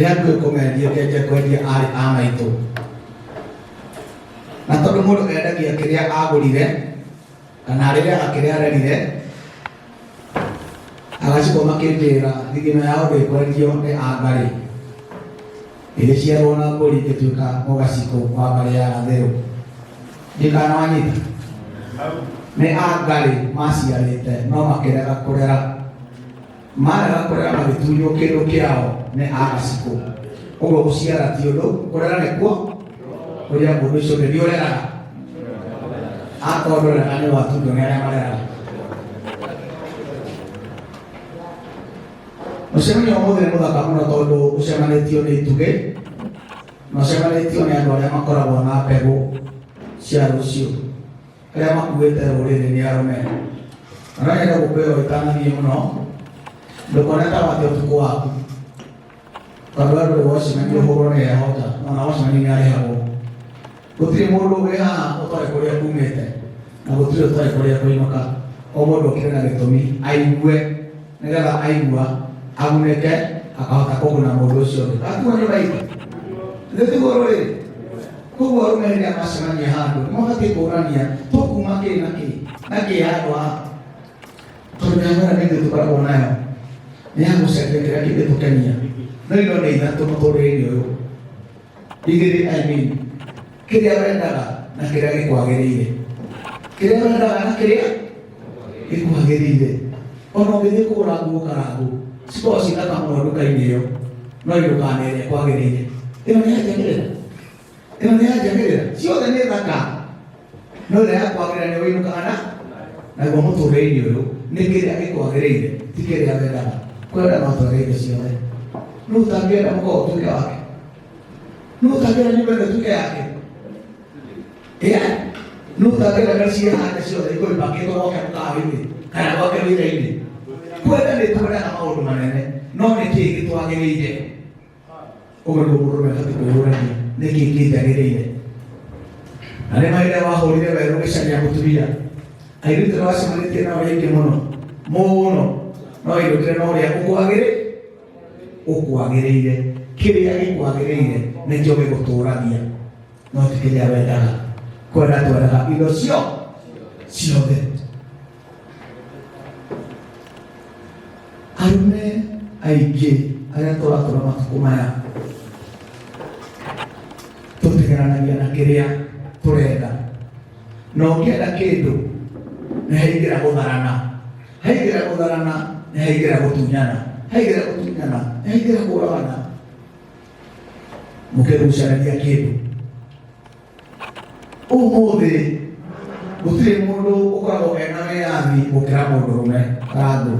Ndĩ hakuhĩ kũmendia ngenje kwendia arĩ a maitũ. Na tondũ mũndũ endagia kĩrĩa agũrire kana arĩrĩaga kĩrĩa arerire, agacikwo makĩnjĩra thigino yao ndĩkwendio nĩ angarĩ. Ĩgĩciarwo na mbũri ĩgĩtuĩka mũgacikũ wa mbarĩ ya Gathĩrũ. Ndiũĩ kana nĩwanyita? Nĩ angarĩ maciarĩte no makĩrega kũrera. Marega kũrera magĩtunywo kĩndũ kĩao nĩ agacikũ. Ũguo gũciara ti ũndũ, kũrera nĩkuo ũrĩa mũndũ ũcio ũngĩ nĩ ũreraga. Akorwo ndũreraga nĩ watunywo nĩ arĩa mareraga. Mũcemanio wa ũmũthĩ nĩ mũthaka mũno tondũ ũcemanĩtio nĩ itugĩ na ũcemanĩtio nĩ andũ arĩa makoragwo na mbegũ cia rũciũ arĩa makuĩte rũrĩrĩ nĩ arũme. Na no nyende gũkwĩra ũtanathiĩ mũno ndũkone ta wate ũtukũ waku tondũ we ndũrĩ wocimani ũhũrwo nĩ heho nja ona wocimani nĩ arĩhagwo. Gũtirĩ mũndũ wĩ haha ũtoĩ kũrĩa kumĩte na gũtirĩ ũtoĩ kũrĩa kũinũka. O mũndũ okire na gĩtũmi aigue nĩgetha aigua agunĩke akahota kũguna mũndũ ũcio ũngĩ. Atiguo nyũmba itũ? Nĩ tiguo rũrĩrĩ? Koguo arũme rĩrĩa macemania handũ nĩ mabatiĩ kũrania tũkuma kĩ na kĩ na kĩ handũ haha. Tondũ mĩhang'o ĩrĩa mĩingĩ tũkoragwo nayo nĩ ya gũcaria kĩrĩa kĩngĩtũkenia. No indo nĩ ithatũ mũtũrĩre-inĩ ũyũ. Igĩrĩ I mean, kĩrĩa wendaga na kĩrĩa gĩkwagĩrĩire. Kĩrĩa wendaga na kĩrĩa gĩkwagĩrĩire. Ona ũngĩthiĩ kũgũra nguo karangũ, cikoragwo ci thaka mũno nduka-inĩ ĩyo, no ndũkane ĩrĩa ĩkwagĩrĩire. Ĩno nĩ yanjagĩrĩra, ĩno nĩ yanjagĩrĩra, ciothe nĩ thaka, no ĩrĩa yakwagĩrĩra nĩ wĩinũkaga na naguo mũtũrĩre-inĩ ũyũ nĩ kĩrĩa gĩkwagĩrĩire ti kĩrĩa wendaga. Kwenda no twende indo ciothe. Nũ ũtangĩenda mũkawa ũtuĩke wake? Nũ ũtangĩenda nyũmba ĩno ĩtuĩke yake? Yeah. Nũ ũtangĩenda ngari ciĩhande ciothe ikorwo ipakĩtwo gwake mũkawa-inĩ kana gwake wĩra-inĩ? Kwenda nĩ twendaga maũndũ manene, no nĩ kĩĩ gĩtwagĩrĩire? Ũguo nĩguo mũndũrũme abatiĩ kwĩyũrania, nĩ kĩĩ kĩnjagĩrĩire? Na nĩ ma rĩrĩa wahũrire werũ ũgĩcaria mũtumia, airĩtu arĩa wacemanĩtie nao nĩ aingĩ mũno mũno, no wainũkire na ũrĩa ũkwagĩrĩire. Kĩrĩa gĩkwagĩrĩire nĩkĩo gĩgũtũragia, no ti kĩrĩa wendaga. Kwenda twendaga indo ciothe. Arũme aingĩ arĩa tũratũra matukũ maya tũtigeranagia na kĩrĩa tũrenda, na ũngĩenda kĩndũ nĩ haingĩra gũtharana, haingĩra gũtharana nĩ haingĩra gũtunyana, haingĩra gũtunyana nĩ haingĩra kũragana, mũkĩgucanagia kĩndũ. Ũmũthĩ gũtirĩ mũndũ ũkoragwo ena wĩyathi gũkĩra mũndũrũme karangũ.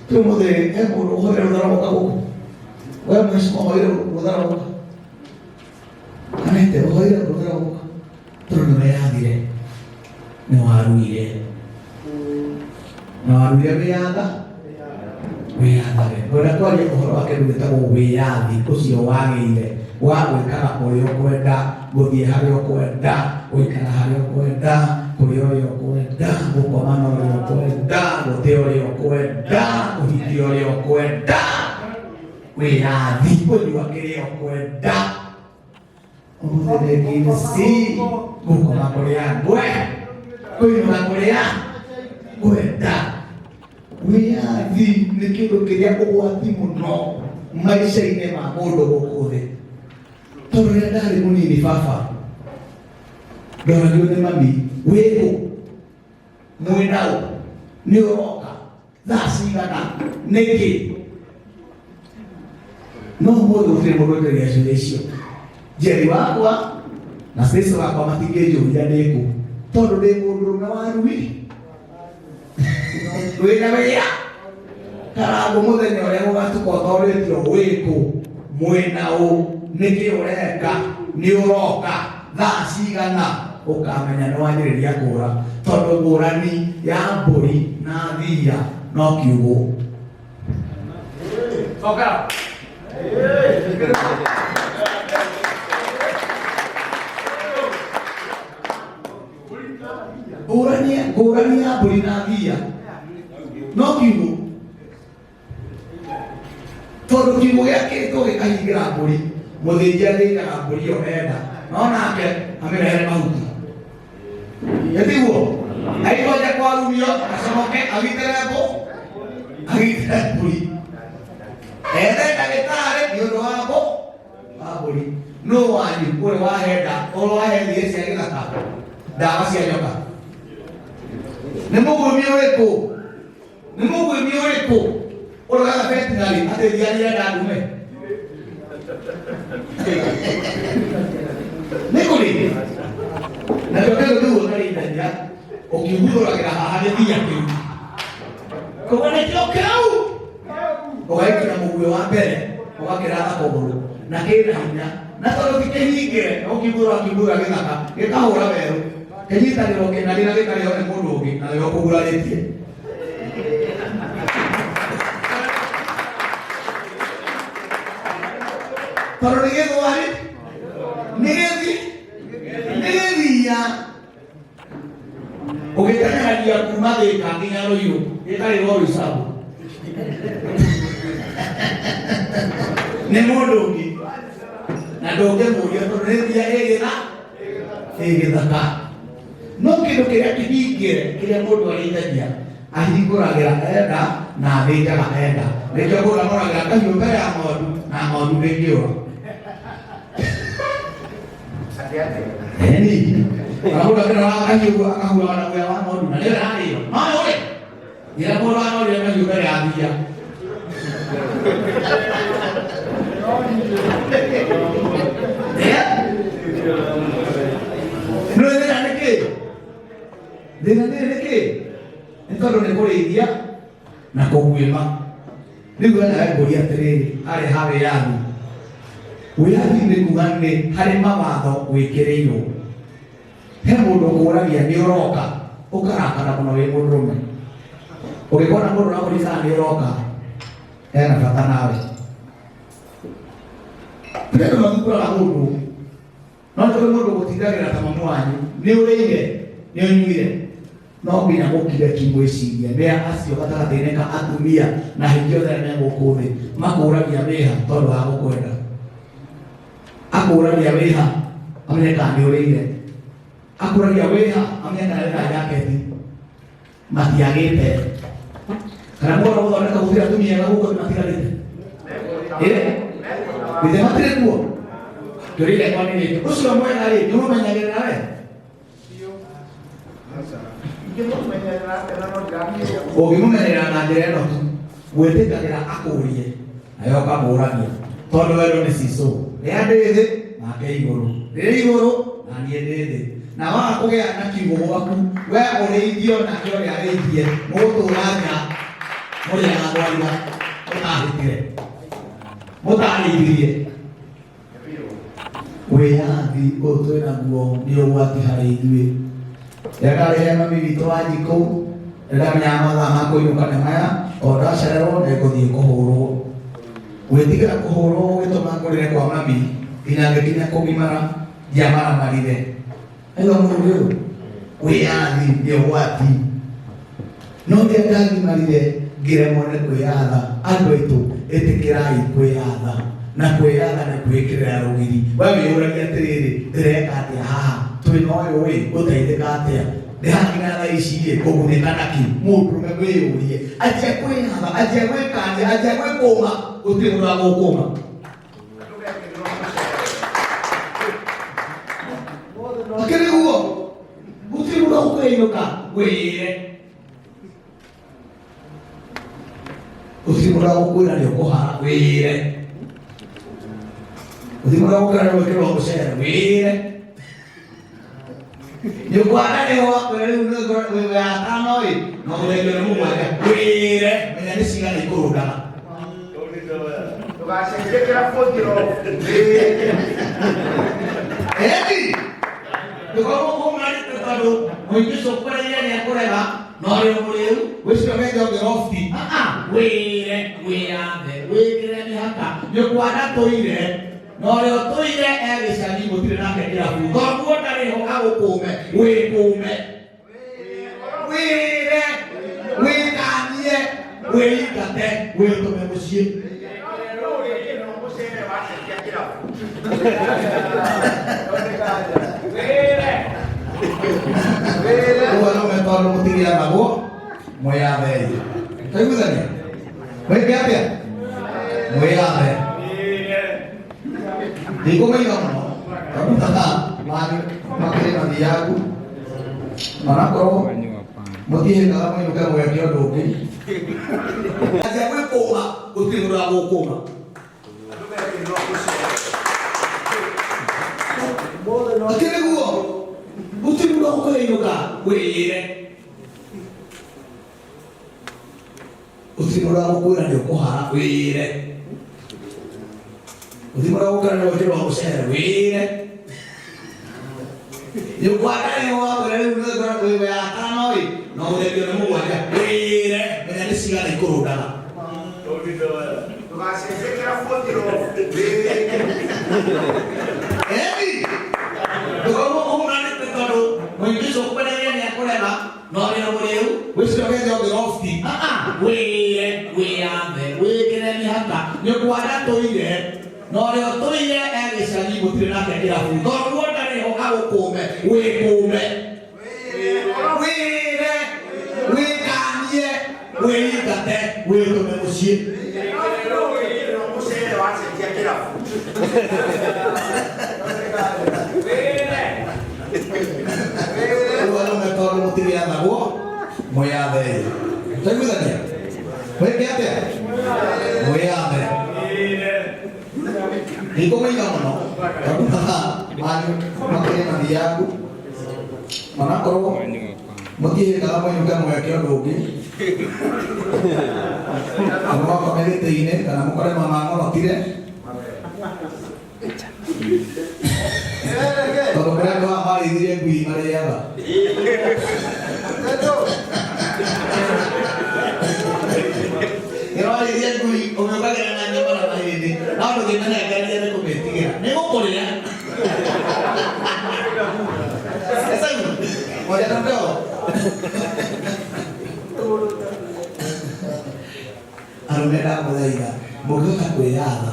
Ti ũmũthĩ he mũndũ ũhoire rũtha rwa gũka gũkũ? We mheshimiwa ũhoire rũtha rwa gũka? Anete ũhoire rũtha rwa gũka? Tondũ nĩ weyathire, nĩ waruire. Na waruire wĩyatha wĩyathage. Ngwenda kwaria ũhoro wa kĩndũ gĩtagwo wĩyathi ũcio wagĩire wa gwĩkaga ũrĩa ũkwenda, gũthiĩ harĩa ũkwenda, gũikara harĩa ũkwenda, kũrĩa ũrĩa ũkwenda, gũkoma na ũrĩa ũkwenda, gũte ũrĩa ũkwenda, kũhikia ũrĩa ũkwenda, wĩyathi kũnyua kĩrĩa ũkwenda. Ũmũthĩ nĩ nginci gũkoma kũrĩa ngwe, kũinũka kũrĩa ngwenda. Wĩyathi nĩ kĩndũ kĩrĩa ũgwati mũno maica-inĩ ma mũndũ gũkũ thĩ. Tondũ rĩrĩa ndarĩ mũnini baba, ndoragio nĩ mami, wĩkũ? Mwĩnaũ? Nĩ ũroka? Thaa cigana? Nĩkĩ? No ũmũthĩ gũtirĩ mũndũ ũnjũragia ciũria icio. Njeri wakwa na Stacy wakwa matingĩnjũria ndĩkũ tondũ ndĩ mũndũrũme wa rui wĩna wĩra karangũ mũthenya ũrĩa gũgatuka ũtorĩtio wĩkũ mwĩna ũ nĩkĩ ũreka nĩ ũroka thaa cigana ũkamenya nĩ wanjĩrĩria kũra tondũ ngũrani ya mbũri na thiia no kiugũ. Toka. Ngũrani ngũrani ya mbũri na thiia no kiugũ. Tondũ Tondũ kiugũ gĩakĩtwo gĩkahingĩra mbũri, mũthĩnji athĩnjaga mbũri ĩyo enda, no nake amĩrehere mahuti. Ĩtiguo? Aikonja kwarumio, acomoke, agitĩre mbũ, agitĩre mbũri. Ethe ndagĩtarĩ nĩ ũndũ wa mbũ, wa mbũri. Nũ wanyu ũrĩ wahe nda, ũrĩ wahe thiĩ cia gĩthaka, ndawa cia nyoka? Nĩ mũguĩmi ũrĩkũ? Nĩ mũguĩmi ũrĩkũ ũroraga veterinary atĩ thiĩ arĩenda ndume? Nĩ kũrĩ nakĩo kĩndũ kĩu ũtarĩithagia ũkĩguthũragĩra haha gĩthia kĩu koguo nĩkĩo kĩu ũgekĩra mũguĩ wa mbere ũgakĩratha kũgũrũ na kĩna hinya na tondũ ti kĩhingĩre no kĩguthũra kĩguthũra gĩthaka gĩkahũra werũ kĩnyitagĩrwo kĩnarĩ na gĩkarĩo nĩ mũndũ ũngĩ na nĩwe ũkũgurarĩtie. Tondũ nĩ gĩthwari, nĩ gĩthi, nĩ gĩthia ũgĩteng'eragia kuma Thĩka nginya Rũirũ gĩkarĩrwo Rũicambo nĩ mũndũ ũngĩ na ndũngĩmũria tondũ nĩ thia ĩgĩtha ĩgĩthaka. No kĩndũ kĩrĩa kĩhingĩre kĩrĩa mũndũ arĩithagia ahingũragĩra enda na athĩnjaga enda. Nĩkĩo mũndũ amoragĩra kahiũ mbere ya ng'ondu na ng'ondu ndĩngĩũra. Eni na mũndũ akĩroraga kahiũ ũguo akahuraga na guoya wa ng'ondu na nĩyo ĩrarĩo no yũre. Rĩrĩa mũndũ anorire kahiũ mbere ya thia no thĩna nĩ kĩ? Thĩna nĩ kĩ? Nĩ tondũ nĩ kũrĩithia na kũguĩma. Rĩu wena ngũria atĩrĩrĩ, harĩ ha wĩyathi. Wĩyathi nĩ kuga nĩ harĩ mawatho wĩkĩrĩirwo. He mũndũ ũkũragia nĩ ũroka, ũkarakara mũno wĩ mũndũrũme. Ũngĩkona mũndũ ũrakũria kana nĩ ũroka, ena bata nawe. Kũrĩ andũ mathumbũraga mũndũ, no nĩ kũrĩ mũndũ ũgũtindagĩra ta mamu wanyu, nĩ ũrĩire, nĩ ũnyuire, no nginya mũkire ki mwĩcirie nĩa acio gatagatĩ-inĩ ka atumia na ahingi othe arĩa me gũkũ thĩ makũragia wĩha tondũ wa gũkwenda. Akũragia wĩha amenye kana nĩ ũrĩire, akũragia wĩha amenye kana wĩna jaketi matiagĩte, kana mũndũ gũthondeka gũtirĩ atumia ega gũkũ thĩ matigarĩte. Ĩ githĩ matirĩ kuo? Kĩũria gĩakwa nĩ gĩkĩ, ũcio mwega rĩ, nĩ ũmũmenyagĩrĩra we? Ũngĩmũmenyerera na njĩra ĩno tu, gwĩtĩkagĩra akũrie nawe ũkamũragia, tondũ wendo nĩ cicũ, rĩrĩa ndĩ thĩ nake igũrũ, rĩrĩ igũrũ na niĩ ndĩ thĩ. Na waga kũgĩa na kiugũ gwaku, we ũrĩithio nake ũrĩa arĩithie, mũgũtũra nja mũrĩaga thwariga mũtahĩtire mũtarĩithirie. Wĩyathi ũyũ twĩ naguo nĩ ũgwati harĩ ithuĩ. Rĩrĩa ndarĩ he mami witũ wa njikũ, nĩndamenyaga mathaa ma kũinũka nĩ maya, tondũ ndacererwo nĩ ngũthiĩ kũhũrwo. Gwĩtigĩra kũhũrwo gũgĩtũma ngũrĩre kwa mami nginya ngĩkinya kũgimara ndiamaramarire. Aigua mũthuri ũyũ, wĩyathi nĩ ũgwati. No rĩrĩa ndagimarire ngĩremwo nĩ kwĩyatha, andũ aitũ ĩtĩkĩrai kwĩyatha. Na kwĩyatha nĩ kwĩĩkĩrĩra rũgiri. We wĩyũragia atĩrĩrĩ, ndĩreka atĩa haha? Twĩ na ũyũ ĩ, ngũteithĩka atĩa? Ndĩ haha nginya thaa ici ĩ, ngũgunĩka nakĩ? Mũndũrũme wĩyũrie. Anjia kwĩyatha, anjia gwĩkania, anjia gwĩkũma, gũtirĩ mũndũ wa gũkũma. Akĩrĩ guo, gũtirĩ mũndũ wa gũkũinũka, wĩĩre. Gũtirĩ mũndũ wa gũkwĩra nĩ ũkũhara, wĩĩre. Gũtirĩ mũndũ wa gũkwĩra nĩ ũgwĩkĩrwo mũcere, wĩĩre. Nĩ ũkwana nĩ wakwĩra rĩu nĩ wĩ wa atano ĩ, no ũthengio nĩ mũgwanja, wĩĩre, menya nĩ cigana ikũrũndaga. Ndũgacenjie kĩrabu ũngĩro. Eti, ndũkorwo ũmarĩte tondũ mũingĩ ũcio ũkũreire nĩ akũrega no rĩ mũrĩu wĩcio wethe ũngĩrobti wĩre wĩyathe wĩkĩre mĩhaka nyũkwa ndatũire na ũrĩa ũtũire e gĩcagi gũtirĩ nake kĩrabu thoguo ndarĩ ho agũkũme wĩkũme wĩre wĩkanie wĩingate wĩtũme mũciĩ. Rĩu arũme tondũ mũtigĩathagwo mwĩyathei. Twaiguithania? Mwĩke atĩa? Mwĩyathe. Ndikũmũiga mũno tondũ mathaa manyu makĩrĩ mathiangu manakorwo mũtihĩkaga mũinũke mweke ũndũ ũngĩ. Anjia gwĩkũma gũtirĩ mũndũ wa gũkũma. Atĩ nĩguo gũtirĩ mũndũ wa gũkũhĩinũka wĩyĩre. Gũtirĩ mũndũ wa gũkwĩra nĩ ũkũhara wĩyĩre. Gũtirĩ mũndũ wa gũkwĩra nĩ ũgwĩkĩrwo mũcere wĩyĩre. Nĩ ũkwanda nĩ wakwĩra rĩu nĩ ngoragwo wĩ ya atano ĩ no ũthengio nĩ mũgwanja wĩyĩre menya nĩ cigana ikũrũndaga. Eni ndũkauma ũhũranĩte tondũ mũingĩ ũcio ũkwendagia nĩ akũrema no wĩna mũrĩu wĩciria ũgethe ũngĩ rofti wĩre wĩyathe wĩkĩre mĩhaka nĩ kwanda tũire na ũrĩa ũtũire e gĩcagi gũtirĩ nake kĩrabu tondũ wona nĩho agũkũme wĩkũme wĩre wĩkanie wĩingate wĩtũme mũciĩ. Rĩu arũme tondũ mũtigĩathagwo mwĩyathei. Twaiguithania? Mwĩke atĩa? Mwĩyathe. Ndikũmũiga mũno tondũ mathaa manyu makĩrĩ mathiangu manakorwo mũtihĩkaga mũinũke mweke ũndũ ũngĩ kana mwakome gĩtĩ-inĩ kana mũkore mamang'orotire tondũ kũrĩa andũ aya marĩithirie ngui marĩaga ĩrarĩithia ngui ũmĩũkagĩra na nyama na mahĩndĩ no ndũngĩmĩnengereria nĩ kũmĩtigĩra nĩ gũkũrĩa. Esau, moja na ndoo. Arũme ndamũthaitha mũngĩhota kwĩyatha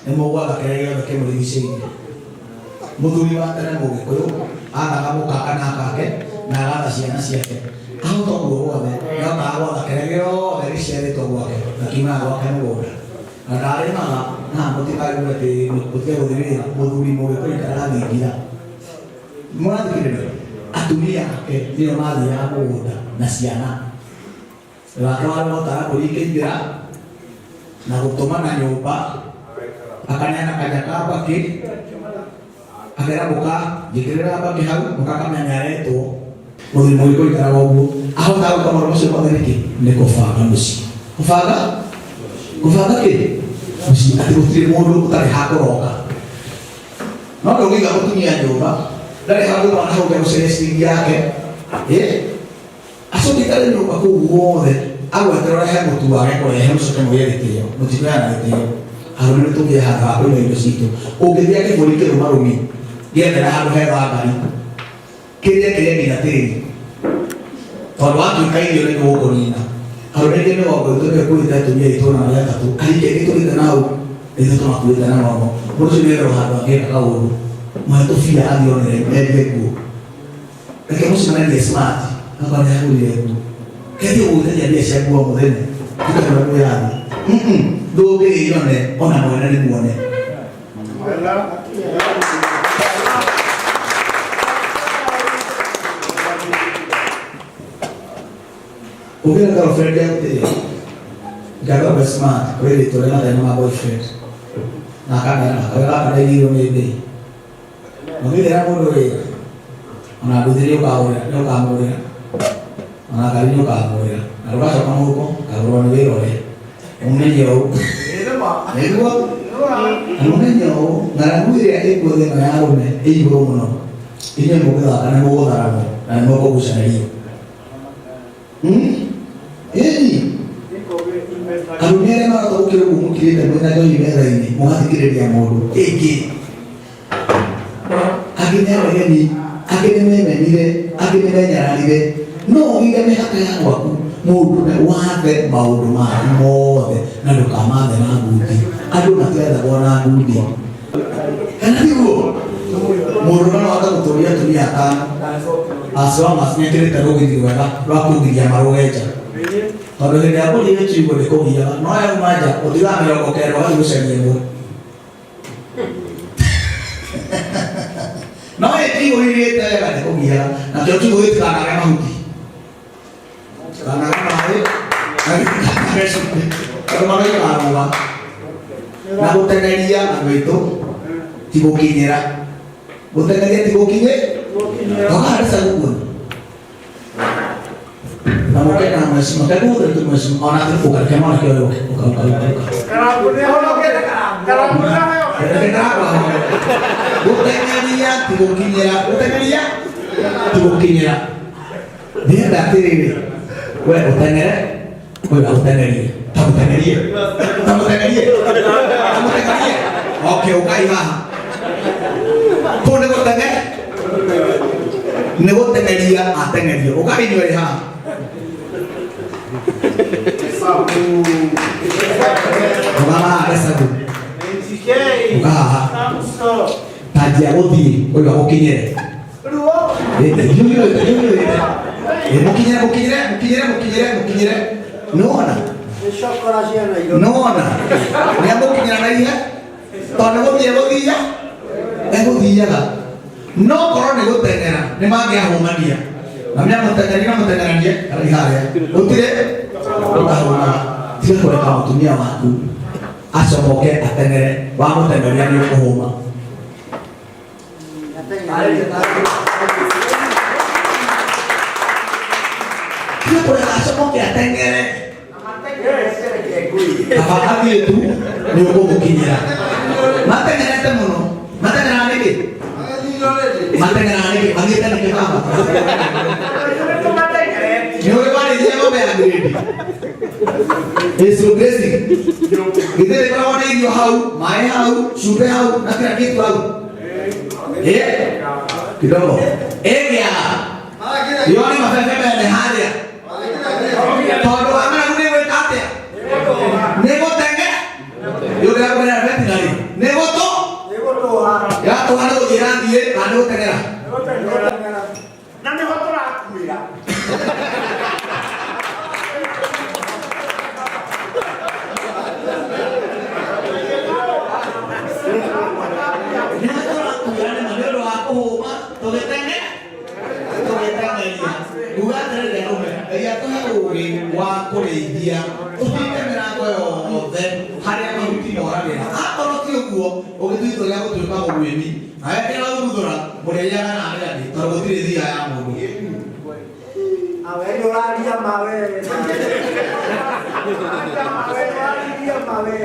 nĩ mũgwatha kĩrĩa gĩothe kĩmũrigicĩirie. Mũthuri wa tene mũgĩkũyũ athaga mũka kana kake na agatha ciana ciake. Ahota ũguo wothe nĩahotaga gwatha kĩrĩa gĩothe gĩciarĩtwo gwake na kiumaga gwake mũgũnda. Na ndarĩmaga na mũtikaigue atĩ mũtige gũthiĩ wĩra. Mũthuri mũgĩkũyũ aikaraga thingira. Mũrathikĩrĩria? Atumia ake nĩo mathiaga mũgũnda na ciana. Wĩra wake warĩ gũtara mbũri ikĩingĩra na gũtũma na nyũmba, akaneana kanya ka mbakĩ, akera mũka njĩkĩrĩra mbakĩ hau, mũka akamenya nĩ aretwo. Mũthuri mũgĩkũyũ aikaraga ũguo. Ahotaga gwĩka maũndũ macio mothe nĩkĩ? Nĩ kũbanga mũciĩ. Kũbanga? Kũbanga kĩ? Mũciĩ. Atĩ gũtirĩ mũndũ ũtarĩ ha kũroka. No ndũngĩiga mũtumia nyũmba, ndarĩ ha kuma na hau gũcaria ciringi yake. Ĩ? Acoke aikare nyũmba kũu guothe agweterwo rehe mũtu wage kũrehe mũcoke mũgĩe gĩtĩo. Mũtikũheana gĩtĩo. Arũme nĩ tũgĩe handũ ha kũiga indo citũ. Ũngĩthĩa kĩbũri kĩrũmarũmi gĩethera handũ hega ngari. Kĩrĩa kĩrĩa nginya tĩri. Tondũ watuĩka irio nĩ gũkũnina. Arũme aingĩ mĩgongo itũ nĩyo ĩkuĩte atumia aitũ na marĩ atatũ. Ahiki aingĩ tũgĩte na hau nĩ ithuĩ tũmakuĩte na moko. Mũndũ ũcio nĩetherwo handũ angĩka kaũndũ. Mũhe tũbia athiĩ onere endie nguo. Reke mũcemanĩrie smart akorwo nĩ agũrire nguo. Kethi ũgũteria mbia cia nguo mũthenya. Tukarora mwĩyathi. Ndũngĩyone ona mwene nĩ muone. Ũngĩra girlfriend yaku atĩrĩ, ngagũra smart kũrĩ rĩtwa rĩa mathĩna ma boyfriend na akamera kawega gaka ndaigĩirwo nĩ mbei ũngĩthĩra mũndũ wĩra ona nduthi nĩ ũkagũrĩra nĩ ũkamũgũrĩra ona ngari nĩ ũkamũgũrĩra na ndũgacoka mũhuko kagũrwo nĩ wĩra ũrĩa ũmenye ũũ nĩguo ũmenye ũũ ng'aragu ĩrĩa ĩkuo thĩ ĩno ya arũme ĩ igũrũ mũno inyuĩ mũngĩthaka nĩ mũgũtharagwo na nĩ mũkũgucanĩrio. Ĩni arũme arĩa marota gũkĩra ũguo mũkirĩte mwĩna njohi metha-inĩ mũgathikĩrĩria mũndũ ĩngĩ angĩ nĩ aregeni angĩ nĩ memenire angĩ nĩ menyararire no ũige mĩhaka ya gwaku mũndũ wathe maũndũ maku mothe na ndũkamathe na ngundi andũ matiathagwo na ngundi. Kana tiguo? Mũndũrũme no ahote gũtũria atumia atano as long as nĩekĩrĩte rũgiri rwega rwa kũgiria marũge nja. Tondũ hĩndĩ ya mbũri ĩ kiugũ ndĩkũgiaga, no yauma nja ũthiaga 90 ũgathiĩ gũcaria ĩmwe. No ĩ kiugũ irĩte wega ndĩkũgiaga, nakĩo kiugũ gĩtikanage mahuti. Kanage maĩ na gĩtikanage cumbĩ. Tondũ maroiga na gũteng'eria andũ aitũ ti gũkinyĩra. Gũteng'eria ti gũkinyĩ tokaharĩca gũkuona na mũke na mwecima kegũthĩre tu mwecima ona ũkareke mwanake ũyũ ũke ũka ũka ũka ũka Reke ndakwa gũteng'eria ti gũkinyĩra gũteng'eria ti gũkinyĩra ndĩrenda atĩrĩrĩ we ũteng'ere ũyũ agũteng'erie tamũteng'erie tamũteng'erie tamũteng'erie okay ũkai haha kũu nĩ gũteng'e nĩ gũteng'eria ateng'erio ũkai inyuĩ haha rũgama haha Gacagu ũka haha tanjia gũthiĩ ũyũ agũkinyĩre mukinyire mukinyire mukinyire mukinyire mukinyire nĩwona nĩwona nĩamũkinyĩra na ihe tondũ nĩ gũthiĩ gũthia egũthiaga no korwo nĩ gũteng'era nĩ mangĩahũmania na mĩamũteng'eria na mũteng'eranie arĩ harĩa gũtirĩ ũkahũmaga tiga kũreka mũtumia waku acomoke ateng'ere wamũteng'eria nĩ ũkũhũma tiga kũreka acomoke ateng'ere kaba athiĩ tu nĩ ũkũmũkinyĩra mateng'erete mũno mateng'eraga nĩkĩ mateng'eraga nĩkĩ mathiĩte nĩkĩ baba nĩ ũrĩ warĩithia ng'ombe ya grade Ĩcio basic githĩ ĩkoragwo na irio hau maĩ hau cumbĩ hau na kila kitu hau Eh, kidogo ĩgĩaga yone mabebe mene harĩa tondũ wa ng'aragu nĩ gwĩka atĩa nĩ gũtenge nĩ ũndũ ya kũgerera veterinary nĩ gũtũ yatũha nĩ gũthiĩ ĩrathiĩ kana nĩ gũteng'era Na nĩho tũrakuĩra. Nĩ tũrakuĩra nĩ ma nĩ ũndũ wa kũhũma tũgĩteng'e tũgĩteng'eria nguga atĩrĩrĩ arũme Ngai atũhe ũũgĩ wa kũrĩithia tũhinge mĩrango yothe harĩa mahuti moragĩra akorwo ti ũguo ũgĩtua itua rĩa gũtuĩka mũguĩmi na wekĩra gũguthũra mũrĩrĩaga na arĩa angĩ tondũ gũtirĩ thia ya mũndũ Awe nĩ ũraria mawe. Ũraria mawe.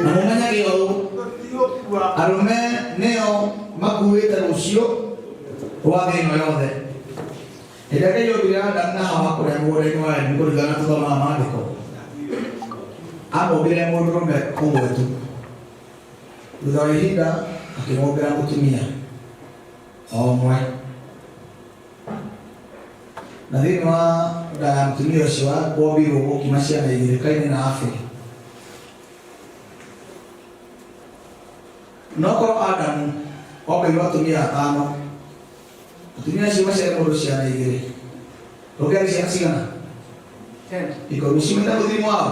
Na mũmenyage ũũ arũme nĩo makuĩte rũciũ rwa thĩ ĩno yothe hĩndĩ ĩrĩa Ngai ombire Adamu na Hawa kũrĩa mũgũnda-inĩ wa Edeni kũringana na tũthomaga maandĩko amombire mũndũrũme ũmwe tu thutha wa ihinda akĩmombĩra mũtumia o ũmwe na thĩinĩ wa nda ya mũtumia ũcio wombirwo gũkiuma ciana igĩrĩ Kaini na Abeli no korwo Adamu ombĩirwo atumia atano atumia acio maciare mũndũ ciana igĩrĩ tũngĩarĩ ciana cigana ikũmi ciumĩte mũthiri wao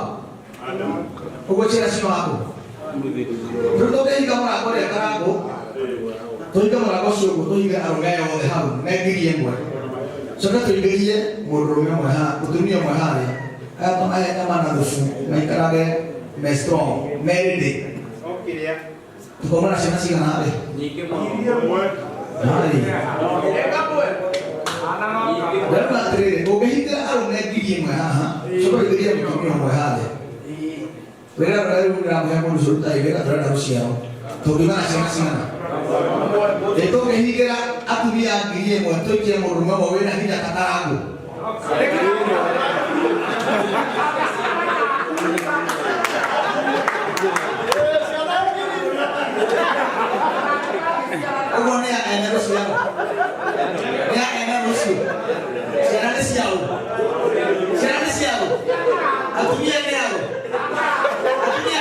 ũguo ciana cino waku rĩu tũngĩhinga mũrango ũrĩa karangũ tũhinge mũrango ũcio ũguo tũhinge arũme aya othe hau me 1,000 coke tũingĩrie mũndũrũme ũmwe haha mũtumia ũmwe harĩa aya tũmahe nyama na thubu maikarage me strong me ready tukauma na ciana cigana harĩa harĩa Ndarauga atĩrĩrĩ ũngĩhingĩra arũme 1,000 haha coka ũingĩrie mũtumia ũmwe harĩa wĩra ũrĩa rĩu ndĩramũhe mũndũ ũcio rutai wĩra tũrenda rũciaro tũngiuma na ciana cigana ĩ tũngĩhingĩra atumia 1,000 tũikie mũndũrũme ũmwe wĩna hinya ta karangũ ũguo nĩ ene rũciaro nĩ ene rũciũ ciana nĩ ciao ciana nĩ ciao atumia nĩ ao atumia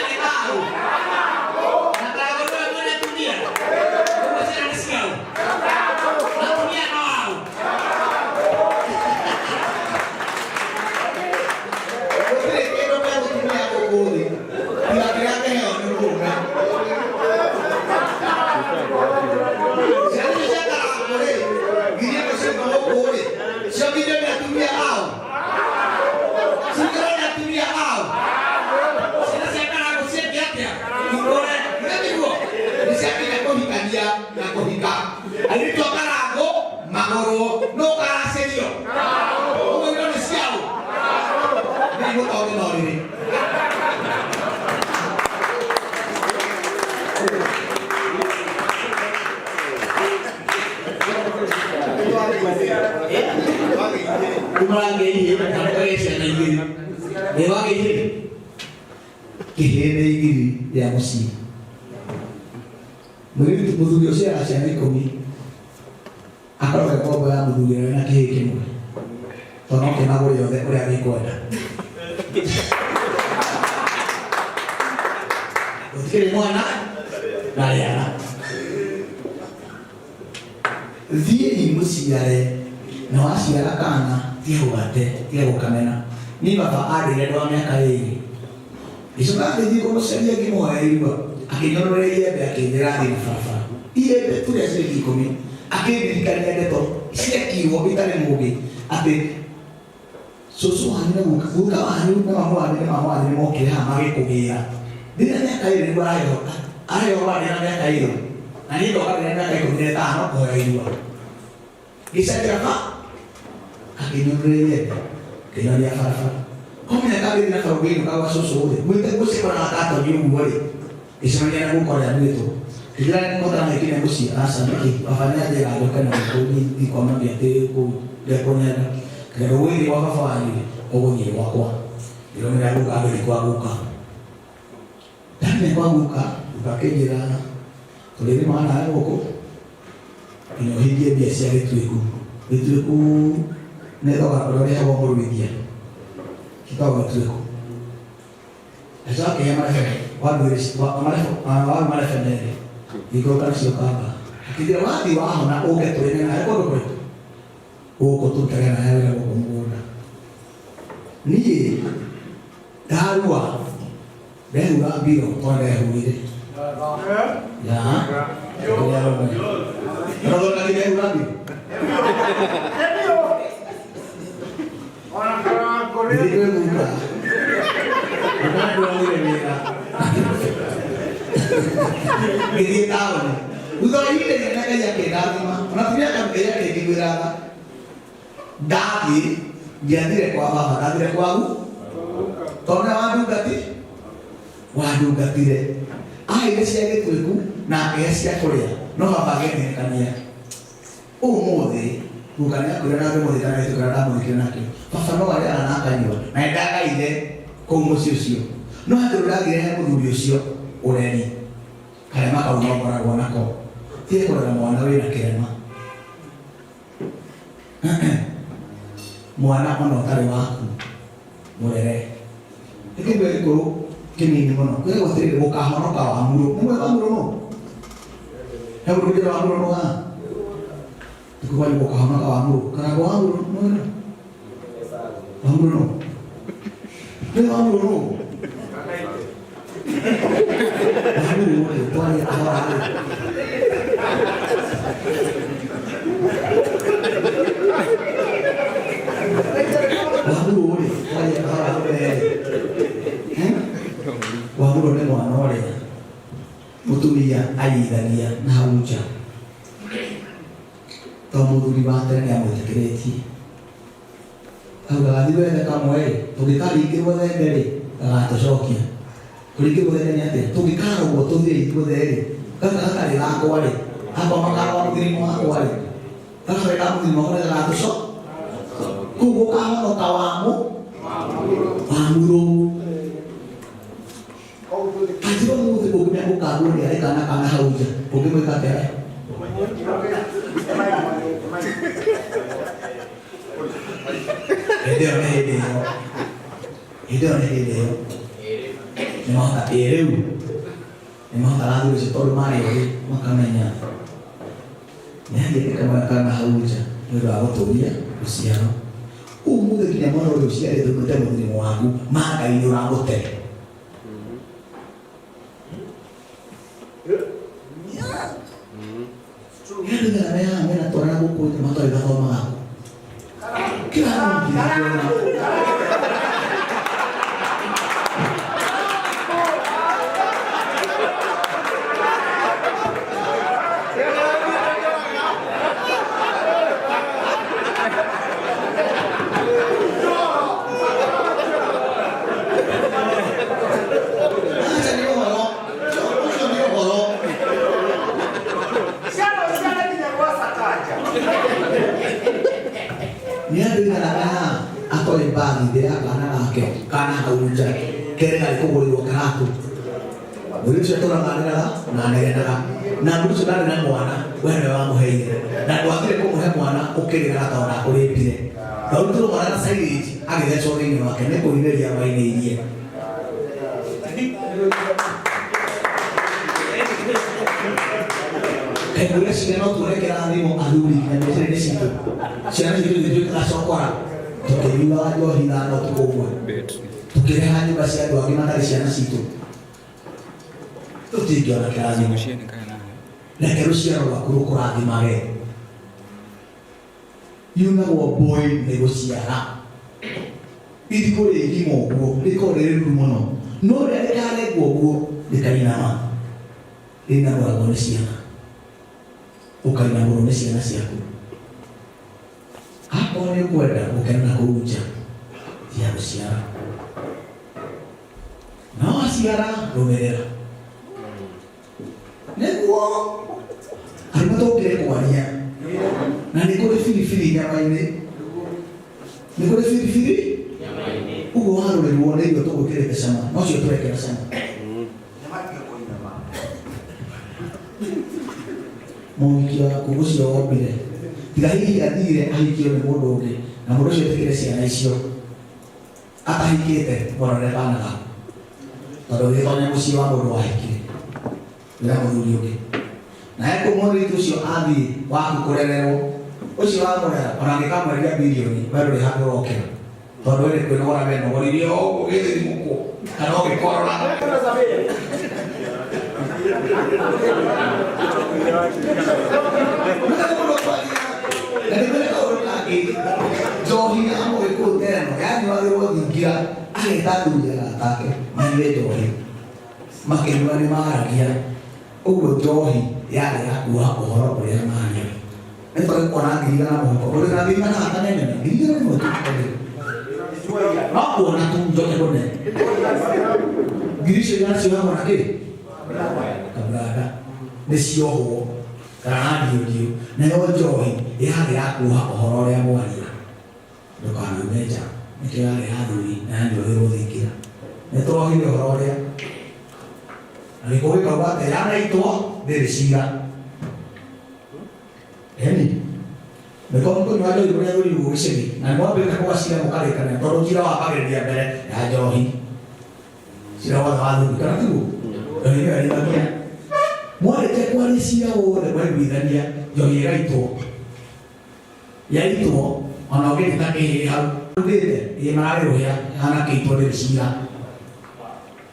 Na kũhika airĩtu a Karangũ magũrwo no karacĩrio ũguo indo nĩ ciao nĩ igũtonge no rĩrĩ. Kumara ihĩ na mũkagĩa ciana igĩrĩ nĩ wagĩa ihĩ kĩhĩ nĩ igiri rĩa mũciĩ mũirĩtu mũthuri ũciaraga ciana 10 akoragwo e ngombo ya mũthuri ũrĩa wĩna kĩhĩ kĩmwe tondũ no kĩmagũre othe ũrĩa gĩkwenda gũtikĩrĩ mwana na rĩana thiĩi mũciare na waciara kana tiga gũgate tiga gũkamena niĩ baba andĩire ndĩ wa mĩaka 2 ngĩcoka ngĩthiĩ kũmũcaria ngĩmũhoya irua akĩnyonorera iembe akĩnjĩra thiĩ na barabara iembe tu rĩa ciringi 10 akĩndirikania ndeto ciekirwo itarĩ mũgĩ atĩ cũcũ wanyu na guka wanyu na mamu wanyu na mama wanyu nĩmokire haha magĩkũgĩra ndĩna mĩaka 2 nĩguo araheo araheo ndĩna mĩaka 2 na niĩ ndoka ndĩna mĩaka 15 kũhoya irua ngĩcakĩra ba akĩnyonorera iembe ngĩnyonia barabara komenya kambĩrĩ na barabara ngĩinũka gwa cũcũ rĩ gwĩte gũcekora na katoni ũguo rĩ ngĩcemania na guka ũrĩa mwĩtũ ngĩnjĩra nĩngũhota gĩkinya mũciĩ aca nĩkĩ baba nĩanjĩra njoke na gũkũ niĩ kwa mami atĩ kũu ndekũnyenda kĩrĩa ũgũthiĩ gwa baba wanyu rĩ ũgũthiĩ gwakwa ngĩrũmĩrĩra guka ngĩthiĩ kwa guka ndakinya kwa guka guka akĩnjĩra tũrĩrĩmaga nawe gũkũ nginya ũhingie mbia cia gĩtuĩku gĩtuĩku nĩ thogora ũrĩa ũrĩhagwo mũruithia gĩtagwo gĩtuĩku acoka akĩhe marebe waru marebe merĩ ngĩikũrũka nacio kamba akĩnjĩra wathiĩ wahona ũke tũrĩme nawe kũndũ kũrĩkũ gũkũ tũrutage nawe wĩra gũkũ mũgũnda niĩ ndarua ndehura mbiro tondũ ndehurire ya Urathondeka ndehura mbiro ngĩthiĩ kwĩ guka ndonire wĩra ngĩthiĩ taũni thutha wa ihinda inene Ngai akĩndathima ona ti mĩaka Ngai akĩnjiguĩra tha ndathiĩ ndiathire kwa baba ndathire kwagu tondũ nĩwe wandungatire aheire cia gĩtuĩku na akĩhe cia kũrĩa no baba agĩthirikania ũmũthĩ guka nĩakuire na ngĩmũthika na gĩtuĩku kĩrĩa ndamũthikire nakĩo baba no arĩaga na akanyua na nĩndagaire kũu mũciĩ ũcio no handũ ndagire he mũthuri ũcio ũreri karema kau no ngoragwo nako tiga kũrera mwana wĩna kĩrema mwana ona ũtarĩ waku mũrere nĩ kĩndũ gĩkũrũ kĩnini mũno kwĩragwo atĩrĩrĩ gũkahonoka wa murũ nĩ mwega wa murũ nũ he mũndũ ũngĩra wa murũ nũ haha tikukwani gũkahonoka wa murũ kana wa murũ nũ wa murũ nũ nĩ wa murũ nũ wa murũ rĩ twarie kahora rĩ wa murũ rĩ twarie kahora rĩ wa murũ nĩ mwana ũrĩa mũtumia aiyithania na hau nja to mũthuri wa tene nĩamwĩtĩkĩrĩtie augaga thiĩ wethe kamwe rĩ tũngĩkaringĩrwo thenge rĩ gagatũcokia kũringĩrwo thenge nĩ atĩa tũngĩkarogwo tũthire ithuothe rĩ gaka gatarĩ gakwa rĩ akwa makarogwa mũthirimo wakwa rĩ gakarĩ ka mũthirimo wakwa nĩ gagatũco kũu gũkahonoka wa murũ anjĩra ũmũthĩ ũngĩmenya gũkagwo nĩ arĩ kana kana hau nja ũngĩmwĩka atĩa hĩndĩ ĩyo nĩ hĩndĩ ĩyo hĩndĩ ĩyo nĩ hĩndĩ ĩyo nĩmahota ĩ rĩu nĩmahotaga athuri acio tondũ marĩ ogĩ makamenya nĩathiĩte kamwe kana hau nja nĩ ũndũ wa gũtũria rũciaro ũmũthĩ nginya mwana ũrĩa ũciarĩtwo ũmĩte mũthirimo waku ma Ngai nĩ ũramũte Andũ nginya me haha mena twana gũkũ nja matarĩ gathomaga kũ kĩra mũndũ. mbagi thĩ ya kana gake kana hau nja kere garĩ kũgũrĩrwo karatũ. Mũirĩtu ũcio atũraganĩraga na anegenaga na mũirĩtu ũcio ndarĩ na mwana, we nĩwe wamũheire na ndwagire kũmũhe mwana ũkĩrĩraga tondũ ndakũrĩpire. Na ũrutĩrwo mwana na silage agĩthecwo thĩinĩ wake nĩ kũinĩria wainĩirie. Kaingĩ ciana no tuone kĩrathimo athuri nginya meciria-inĩ citũ. Ciana citũ ithituĩkaga cokora tũkĩnyuaga njohi ithano ũtukũ ũmwe, tũkĩreha nyũmba cia andũ angĩ matarĩ ciana citũ, tũtingĩona kĩrathimo. Reke rũciaro rwaku rũkũrathimage. Yunagwo mbũĩ nĩ gũciara. Irigũ rĩgima ũguo rĩkorwo rĩrĩ ruru mũno, no rĩrĩa rĩkarengwo ũguo rĩkainama, rĩinamũragwo nĩ ciana, ũkainamũrwo nĩ ciana ciaku. Akorwo nĩ ũkwenda gũkena na kũu nja, tiga gũciara. Na waciara rũmĩrĩra. Nĩguo arũme tũkĩre kwaria na nĩ kũrĩ biribiri nyama-inĩ, nĩ kũrĩ biribiri ũguo warũrĩrwo nĩ irio tũgwĩkĩrĩte cama, nocio tũrekĩra cama. Mũhiki waku ũcio wombire tiga hihi athire ahikio nĩ mũndũ ũngĩ na mũndũ ũcio etĩkĩre ciana icio atahikĩte, mũrore kana gaku tondũ ũgĩtonya mũciĩ wa mũndũ wahikire wĩna mũthuri ũngĩ na ekũ mũirĩtu ũcio athiĩ waku kũrererwo ũcio wamũrera ona angĩkamwendia bilioni we ndũrĩ handũ ũrokĩra tondũ we nĩ kwĩnogora wenogoririe o ũguo ũgĩthithimũkwo kana ũgĩkorora. Na nĩ kaũndũ kangĩ, njohi ya mũgĩkũyũ ta ĩno yanyuagĩrwo thingira, ageta athuri arata ake manyue njohi, makĩnyua nĩ maragia ũguo njohi yarĩ ya kuoha ũhoro ũrĩa maria. Nĩ twage kuona ngiri igana mũhuko, ũrĩ na ngiri igana haha nene, ngiri igana rĩmwe tu no kuona tu njoke kũne ngiri icio igana ciohagwo na kĩ kabranda nĩ ciohwo kana na ndiũ nayo njohi yarĩ ya kuoha ũhoro ũrĩa mwaria ndũkanaume nja, nĩkĩo yarĩ ya athuri na yanyuagĩrwo thingira. Nĩ twohire ũhoro ũrĩa na gĩkũyũ gĩkauga atĩ yanaitwo ndĩrĩ cira. Eni nĩko mũkũnyua njohi mũrĩ athuri ũguo gĩcagi na nĩ mwambĩte kũgacira mũkarĩkania tondũ cira wambagĩrĩria mbere ya njohi, cira wothe wa athuri kana tiguo? Njohi nĩyo yarithagia. Mwarĩkia kwaria cira wothe mwaiguithania, njohi ĩgaitwo, yaitwo ona ũngĩteta kĩhĩ hau ugĩte ĩ mararĩ rũhĩa hana kĩitwo ndĩrĩ cira,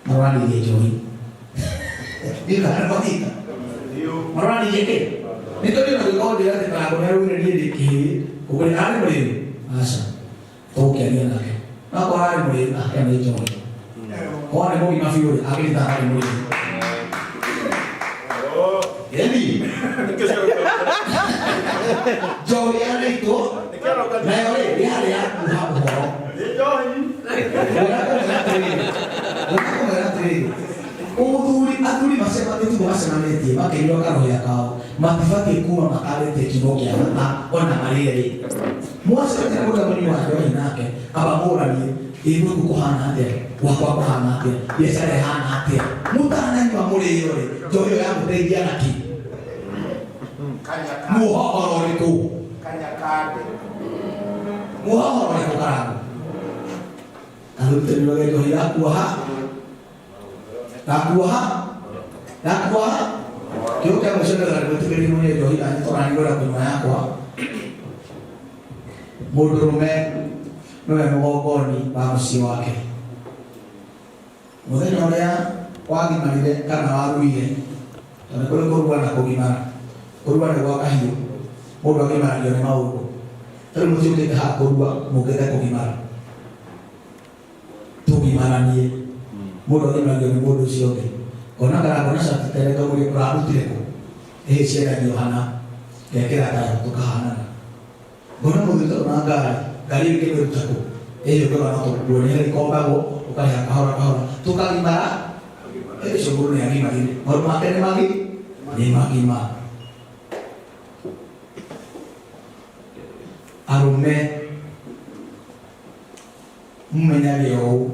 maroranirie njohi ndikana maroranirie kĩ nĩ tondũ ona gũkorwo ndĩra atĩ karango nĩ araugire niĩ ndĩ kĩhĩ ũkũrĩ arĩ mũrĩu, aca tũgũkĩaria nake no akorwo arĩ mũrĩu ake nĩ njohi, korwo nĩ mũgima biũ rĩ angĩrita atarĩ mũrĩu. Eni njohi yanaitwo nayo rĩ yarĩ ya kuha ũhoro. Ũrakũmwĩra atĩrĩrĩ, ũthuri athuri macemanĩtie ũguo macemanĩtie makĩnyua karohĩa kao matibatiĩ kuma matarĩtie kiugo kĩa bata ona marĩ erĩ. Mwacemania kũrĩa mũnyua njohi nake aba mũranie ĩ gwaku kũhana atĩa, gwakwa kũhana atĩa, biacara ĩhana atĩa, mũtananyua mũrĩo rĩ njohi ĩyo yamũteithia na kĩ, muohoro ũrĩkũ, muohoro ũrĩkũ karango athuri tũnyuage njohi ya kuoha ya kuoha ya kuoha kĩo kĩa mũico nĩgetha ndĩmwĩtĩkĩrie mũnyue njohi na niĩ tondũ ngwenda kũnyua yakwa. Mũndũrũme nĩwe mũgongoni wa mũciĩ wake. Mũthenya ũrĩa wagimarire kana waruire, tondũ nĩ kũrĩ kũrua na kũgimara, kũrua nĩ gwa kahiũ, mũndũ agimaragio nĩ maũndũ. Rĩu mũtiũkĩte haha kũrua, mũkĩte kũgimara. Tũgimaranie, mũndũ agimaragio nĩ mũndũ ũcio ũngĩ. Ngona karango na cati tere kamũria ũrarutire kũ? Ĩhĩ ciendagio hana, ngekĩra tayo tũkahanana. Ngona mũthuri tondũ na ngari, ngari ĩyo ingĩmĩruta kũ? Ĩhĩ ũngĩona no tũkuo nĩ ikombagwo, ũkarĩha kahora kahora. Tũkagimara, ĩhĩ ũcio mũndũ nĩ agimarire. Maũndũ make nĩ magi? Nĩ magima. Arũme Mũmenyage ũũ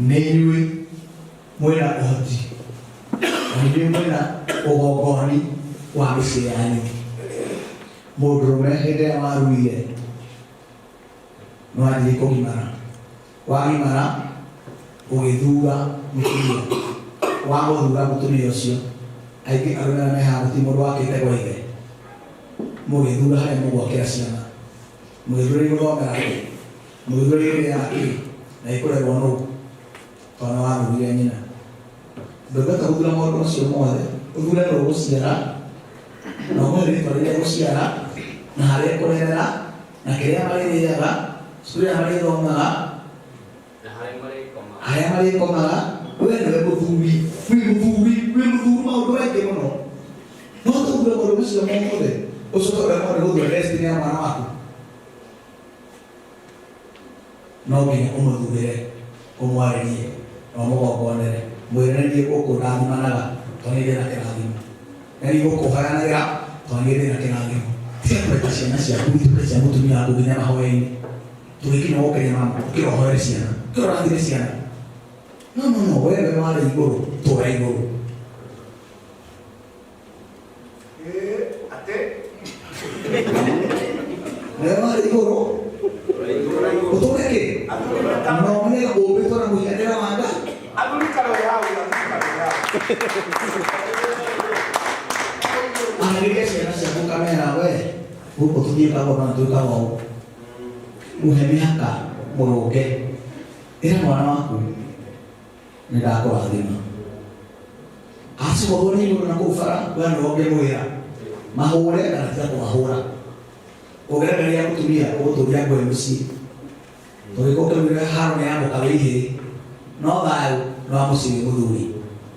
nĩ inyuĩ mwĩna ũhoti na inyuĩ mwĩna ũgongoni wa mĩciĩ yanyu. Mũndũrũme hĩndĩ ĩrĩa waruire nĩwanjirie kũgimara, wagimara ũgĩthura mũtumia, wamũthura mũtumia ũcio aingĩ arũme arĩa me haha gũtirĩ mũndũ wakĩte gwa ithe, mũgĩthura harĩa mũgwakĩra ciana, mũgĩthura igũthomera kĩ, mũgĩthura igĩrĩaga kĩ, na ikũrerwo nũ, tondũ nĩwathurire nyina. Ndũngĩhota gũthura maũndũ macio mothe, ũthure nũ ũgũciara, na ũmũhe rĩtwa rĩrĩa egũciara, na harĩa ekũrerera, na kĩrĩa marĩrĩaga, cukuru ĩrĩa marĩthomaga, Na harĩa marĩkomaga. Harĩa marĩkomaga. We nĩwe mũthuri, wĩ mũthuri, wĩ mũthuri maũndũ maingĩ mũno. No tũthure maũndũ macio mothe, ũcoke ũremwo nĩ gũthura destiny ya mwana waku. No nginya ũmũthurĩre, ũmwarĩrie, na ũmũgongonere. Mwĩre nĩ niĩ gũkũ ndathimanaga tondũ niĩ ndĩna kĩrathimo. Nĩ niĩ gũkũ hoyanagĩra tondũ niĩ ndĩna kĩrathimo. Tiga kũreka ciana ciaku ituĩke cia mũtumia waku nginya mahoya-inĩ. Tũgĩkinya gũkĩria mama, ũkĩra ũhoere ciana, ũkĩra ũrathime ciana. No, no, no, we nĩwe warĩ igũrũ, tũra igũrũ. Atĩ Nĩwe warĩ igũrũ, ũtũre kĩ? Na ũmenye ũmbĩtwo na mũhianĩre wa Ngai. Athuri karore hau, athuri karore hau. Arĩria ciana ciaku kamera we, gũkũ tũthiĩkaga ũũ na twĩkaga ũũ. Mũhe mĩhaka, mũrũnge. Ĩra mwana waku, nĩ ndakũrathima. Acogwo nĩ igũrũ na kũu bara, we nĩwe ũngĩmwĩra. Mahũre kana tiga kũmahũra. Ũngĩrekereria mũtumia, ũgũtũria ngũĩ mũciĩ. Tũgĩkũ kĩrugĩre haro nĩ ya mũka wĩ ihĩĩ. No thayũ nĩ wa mũciĩ wĩ mũthuri.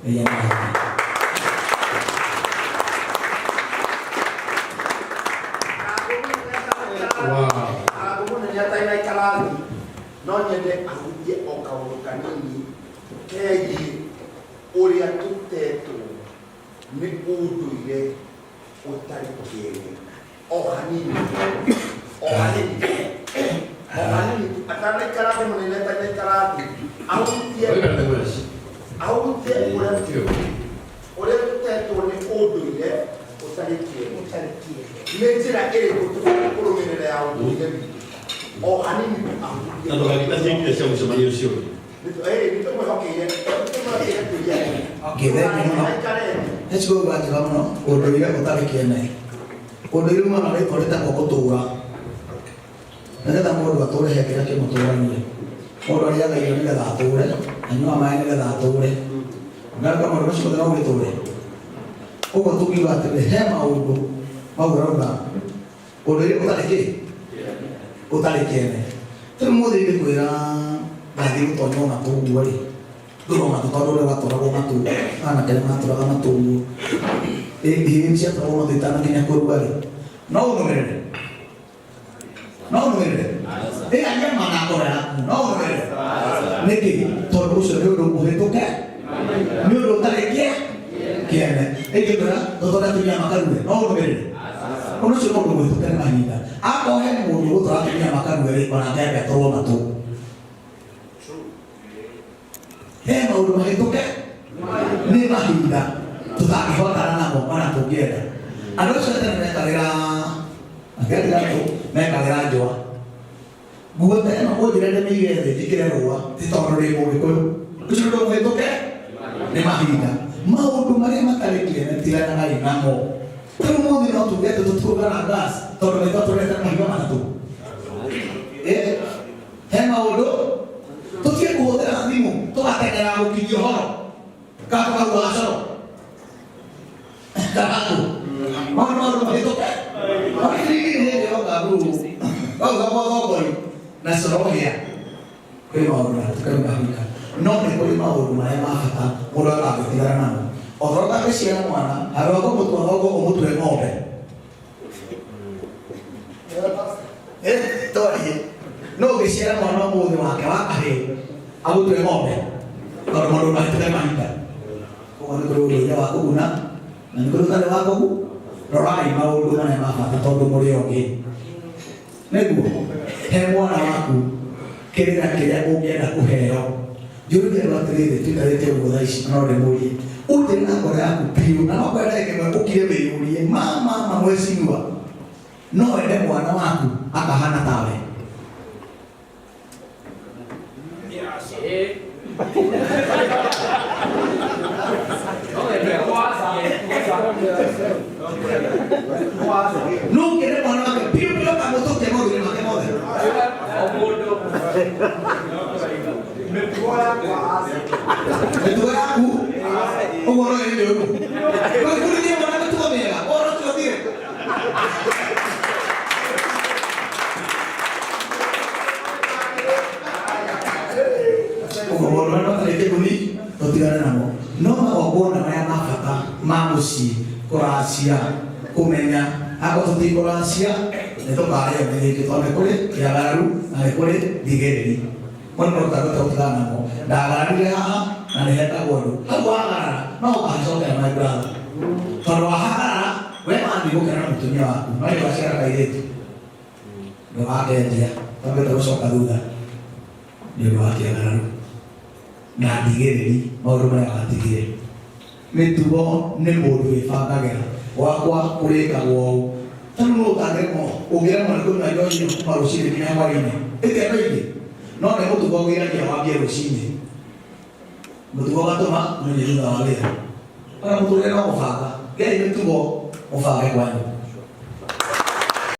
Ngai amũrathime. Mũnene atanaikara thĩ, no nyende ahutie o kaũndũ kanini kegiĩ ũrĩa tũtetwo nĩ ũndũire ũtarĩ kĩene. O hanini, o hanini, o hanini, atanaikara thĩ, mũnene atanaikara thĩ, ahutie ahutie ũrĩa ũrĩa tũtetwo nĩ ũndũire ũtarĩ kĩene. Nĩ njĩra ĩrĩkũ tũbatiĩ kũrũmĩrĩra ya ũndũire witũ? O hanini tu ahutie. Na ndũgagĩta ciĩkire cia mũcemanio ũcio. Nĩ tũmwĩhokeire, tũmwĩhokeire kũria. Okay, thank you mũno. Aikare thĩ. Nĩ ciugo njega mũno, ũndũire ũtarĩ kĩene. Ũndũire umanaga na rĩtwa rĩtagwo gũtũra. Nĩgetha mũndũ atũre he kĩrĩa kĩmũtũragia. Mũndũ arĩaga irio nĩgetha atũre, anyuaga maĩ nĩgetha atũre. Ngaruga maũndũ macio mothe no ũgĩtũre. Ũguo tũngiuga atĩrĩrĩ, he maũndũ mau ũrauga ũndũire ũtarĩ kĩ? Ũtarĩ kĩene. Rĩu mũthĩ ingĩkwĩra ngathiĩ gũtonywo matũ ũguo rĩ, ndũrwo matũ tondũ ũrĩa watũragwo matũ, anake nĩ matũraga matũ ũguo. Ihĩĩ ciatũragwo matũ itanakinya kũrua rĩ, no ũnũmĩrĩre? No ũnũmĩrĩre? Ĩ aria ma na ngoro yaku, no ũnũmĩrĩre? Nĩkĩ? Tondũ ũcio nĩ ũndũ mũhĩtũke, nĩ ũndũ ũtarĩ kĩene. Ingĩkwĩra tũtware atumia makarue, no ũnũmĩrĩre? Ũndũ ũcio nĩ ũndũ mũhĩtũke nĩ mahinda. Akorwo he mũndũ ũgũtwara atumia makarue rĩ, onake ambe atũrwo matũ. He maũndũ mahĩtũke nĩ mahinda tũtangĩhotana namo ona tũngĩenda. Andũ acio a tene mekagĩra akĩrĩa tũ mekagĩra njũa. Nguo ta ĩno ũnjĩre ndĩmĩige thĩ njĩkĩre rũa ti tondũ ndĩ mũgĩkũyũ. Ũcio nĩ ũndũ mũhĩtũke nĩ mahinda. Maũndũ marĩa matarĩ kĩene tiganagai namo. Rĩu mũthĩ no tuge atĩ tũtikũruga na gas tondũ nĩ twatũrete mahiga matatũ. He maũndũ tũtige kũhũthĩra thimũ tũgateng'era gũkinyia ũhoro kana tũkaruga gacoro kana maũndũ maũndũ mahĩtũke. Makiringi nĩ hĩndĩ yoka ruru wauga mwathongori na coro hĩa. Kwĩ maũndũ mahĩtũke nĩ mahinda, no nĩ kũrĩ maũndũ marĩa ma bata mũndũ atangĩtigana namo. Okorwo ũtangĩciara mwana, handũ ha kũmũtua thongo ũmũtue ng'ombe. Twarie. No ũngĩciara mwana ũmũthĩ wake wa kahĩĩ agũtue ng'ombe tondũ maũndũ mahĩtũke mahinda. Koguo nĩ kũrĩ ũndũire wa kũguna na nĩ kũrĩ ũtarĩ wa kũguna. Rorai maũndũ marĩa ma bata tondũ mũrĩ ogĩ. Nĩguo he mwana waku Kĩrĩra kĩrĩa ũngĩenda kũheo. Njũrĩrie andũ atĩrĩrĩ, tũikarĩte ũguo thaa ici, na no ndĩmũrie. Ũnjĩre na ngoro yaku biũ, na no kwenda ndagĩka ĩmwe ũkire wĩyũrie, ma ma ma mweciriwa, no wende mwana waku akahana tawe? No ũngĩende mwana wake biũ biũ akamũtũkia maũndũ-inĩ make mothe? O mũndũ. Mĩtugo yakwa aca. Mĩtugo yaku ũguo no ĩrĩ mĩũru. Ndũgĩbundithie mwana mĩtugo mĩega, ũhoro ũcio ũthire. Ũguo maũndũ marĩa matarĩ kĩguni tũtigane namo. No magongona marĩa ma bata ma mũciĩ, kũracia, kũmenya, akorwo tũtikũracia nĩ tũkarĩo nĩ gĩkĩ tondũ nĩ kũrĩ kĩagararu na nĩ kũrĩ ndigĩrĩri. Mo nĩ maũndũ tũtangĩhota gũtigana namo. Ndagararire haha na nĩ hetagwo ũndũ. Hau wagarara no ũkahacokera my brother. Tondũ wahagarara we wathiĩ gũkena na mũtumia waku no nĩ waciara kairĩtu ndũgakenjia wambĩte gũcoka thutha nĩ ũndũ wa kĩagararu na ndigĩrĩri maũndũ marĩa watigire. Mĩtugo nĩ mũndũ wĩbangagĩra gwakwa kũrĩkagwo ũũ. Ta rĩu nũ ũtangĩremwo ũngĩremwo nĩ kũnyua njohi ĩno kuma rũcinĩ nginya hwainĩ ĩte andũ aingĩ no nĩ mũtugo wĩragia wambie rũcinĩ mũtugo ũgatũma mũnyue thutha wa wĩra. Ona mũtũrĩre no gũbanga gĩai mĩtugo mũbange kwanyu.